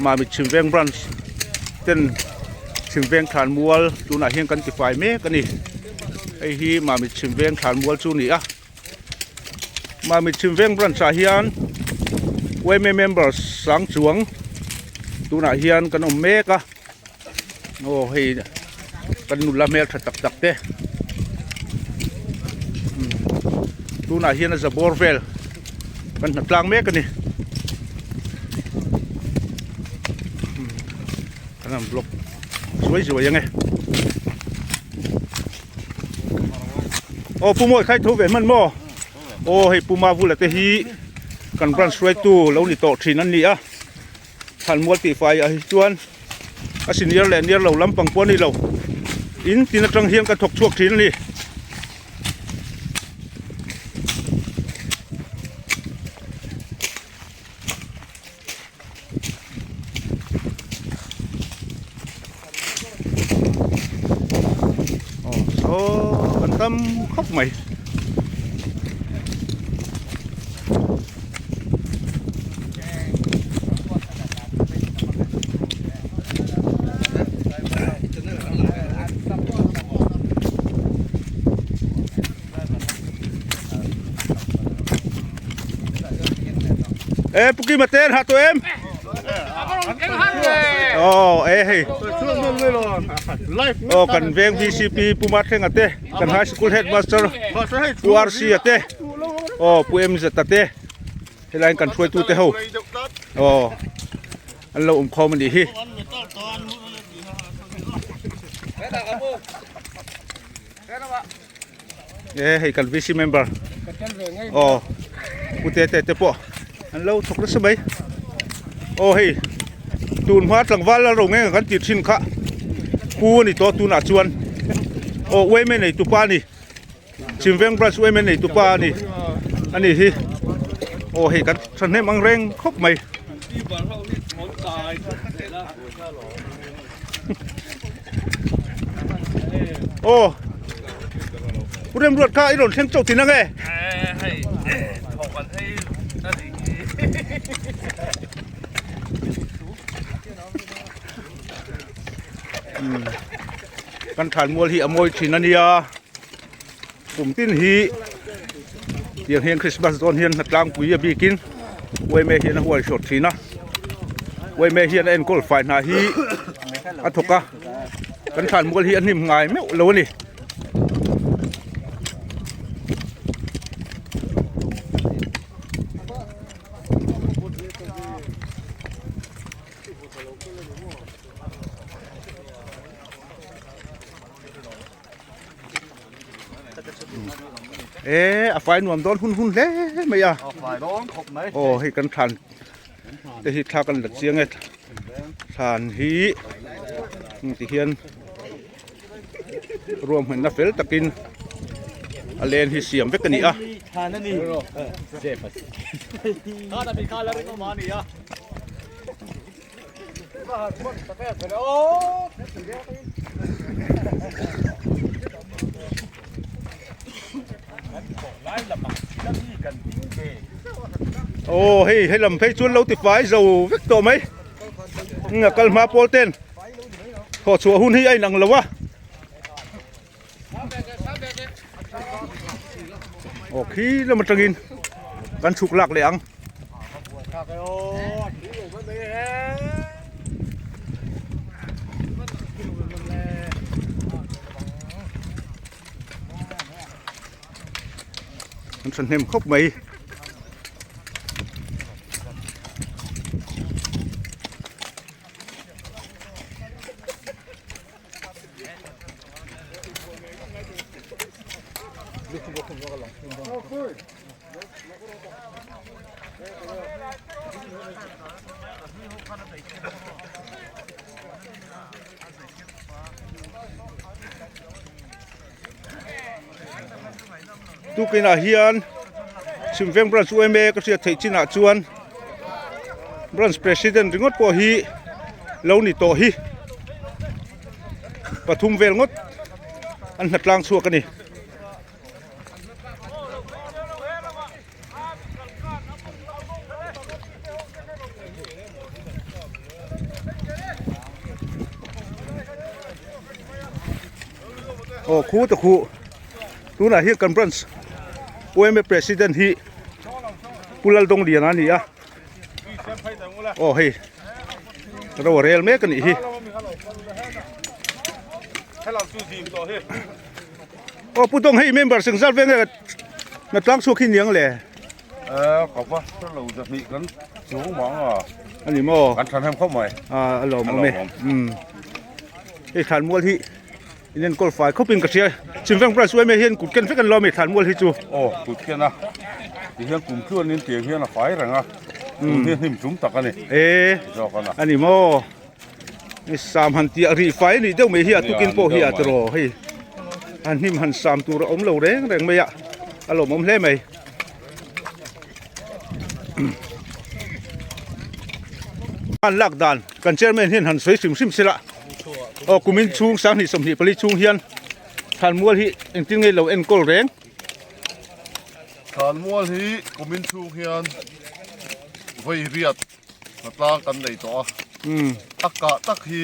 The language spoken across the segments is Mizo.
Mamit Chhimveng branch ten Chhimveng thlanmual tunah hian kan tifai mek a ni hei hi Mamit Chhimveng thlanmual chu a ni a Mamit Chhimveng branch ah hian yma members sang chuang tunah hian kan awm mek a. Aw hei kan nula hmel tha tak tak te tunah hian a za bawr vel kan hna tlang mek a ni kan han block zuai zuai ang e aw pu mawi khai tho ve hman maw aw hei pu mavula te hi kan branch hruaitu lo ni tawh thin an ni a. Thlanmual tih fai ah hi chuan a senior leh near lo lampang pawh a ni lo in tin atang hian ka thawk chhuak thin a ni. Aw saw an tam khawp mai. Ê Puki mà tên hả tụi em? Ồ, ê hei. Ồ, kan veng VCP Pu Mathlenga te, kan high school headmaster Pu RC a te, aw Pu MZ a te, helaiin kan hruaitu te ho, aw an lo awm khawm a nih hi. E hei kan VC member aw Pu Tete te pawh an lo thawk nasa mai aw hei tun hma tlangval a ro nge kan tih thin kha pu a ni tawh tunah chuan aw uaime nei tupa a ni Chhimveng branch uaime nei tupa a ni a ni hi aw hei kan thahnem ang reng khawp mai. Aw Pu Remruat kha i rawn thleng chauh thin ange? Hei thawk an hei a nih hi. Kan thlanmual hi a mawi thin a nia kum tin hi tiang hian Christmas dawn hian hnatlangpui a bikin uaime hian a huai hrawt thin a uaime hian a enkawl fai hna hi a thawk a kan thlanmual hi a hnim ngai meuh lo a ni. E a fai nuam dawn hun hun hle mai a aw hei kan thlan te hi thla kan la chiang e thlan hi ti hian ruahmanna fel takin a len hi siam vek a ni a. Aw hei hei lam phei chuan lo ti fai zo vek tawh mai a kal hma pawl ten thawh chhuah hun hi a inang lo a aw khi lam atangin kan chhuk lak leh ang. An thahnem khawp mai. Tukinah hian Chhimveng branch UMA ka hriat theih chinah chuan branch president ringawt pawh hi lo ni tawh hi pathum vel ngawt an hnatlang chhuak a ni. Aw khu ta khu tunah hian kan branch yma president hi Pu Laldawng Liana a ni a aw hei ro a rel mek a nih hi aw Pu Dawng hei member seng zat veng nge na tlang chhuak hi niang le. Ka va hre lo zahnih kan chuang mang a. A ni maw? Kan than hem khawp mai. A lawm awm e. Hei thlanmual hi in enkawl fai khawpin ka hria. Chimveng branch uaime hian kut ken vek an lawm e thlanmual hi chu. Aw kut ken a. Ti hian kum tluanin tiang hian a fai reng a. Tun hi hnim tum tak a ni. E Zawk a na. A ni maw? Hei sam han tih a rih fai a nih deuh mai hi a tukin pawh hi a tiraw hei a hnim han sam tur a awm lo reng reng mai a a lawmawm hle mai. An lak dan kan chairman hian han sawi hrim hrim sela aw kumin chhung sanghnih 24 chhung hian thlanmual hi engtin nge lo enkawl reng. Thlanmual hi kumin chhung hian vawi riat Hnatlang kan nei tawh a, a kah tak hi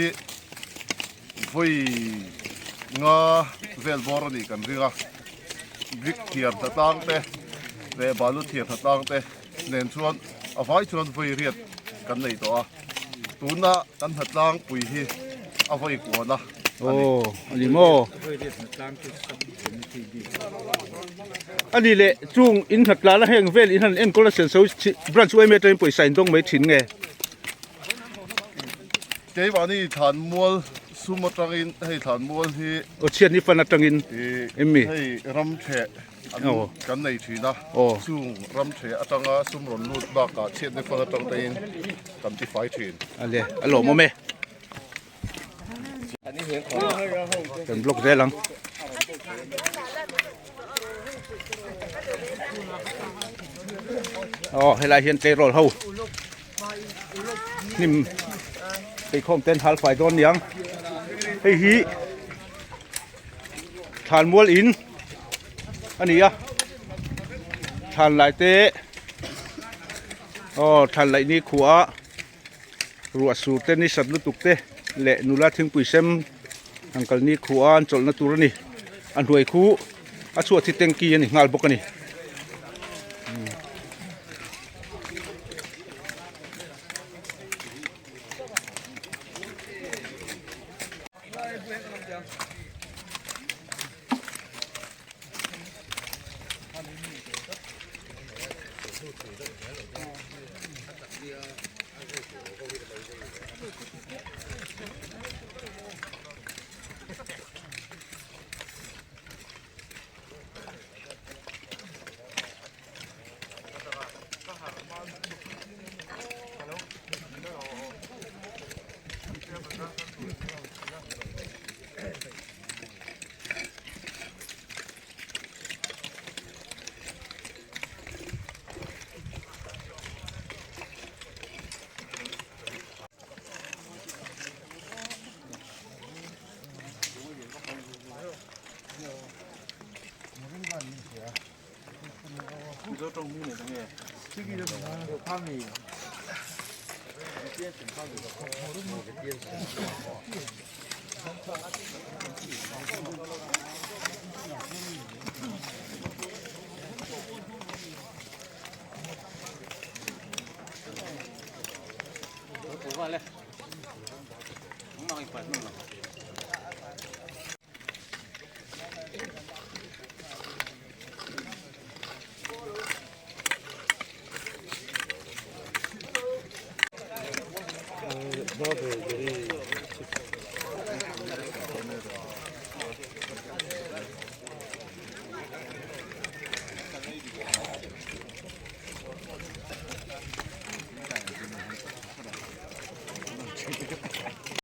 vawi nga vel bawr a nih kan ring a, brick thiar hnatlang te leh balu thiar hnatlang te nen chuan a vai chuan vawi riat kan nei tawh a, tuna kan hnatlang pui hi a vawi kuan a a ni. Aw a ni maw? A ni leh chung in hnatlan a heng vel in han enkawl a senso branch uaim atangin pawisa in dawng mai thin nge? Keimahni thlanmual sum atangin hei thlanmual hi Aw chhiatni fan atangin em mi? Hei ramtheh an kan nei thin a, chung ramtheh atanga sum rawn lut bakah chhiatni fan atang tein kan tifai thin. A le a lawmawm e. Kan block zel ang. Aw helai hian tleirawl ho hnim pheikhawm ten hal fai dawn niang hei hi thlanmual in a ni a thlan lai te aw thlan laih ni khua a. Ruah sur te ni sat lutuk te leh nula thingpui sem an kal ni khuh a an chawlhna tur a ni. A hnuai khu a chhuat hi tanky a ni nghal bawk a ni.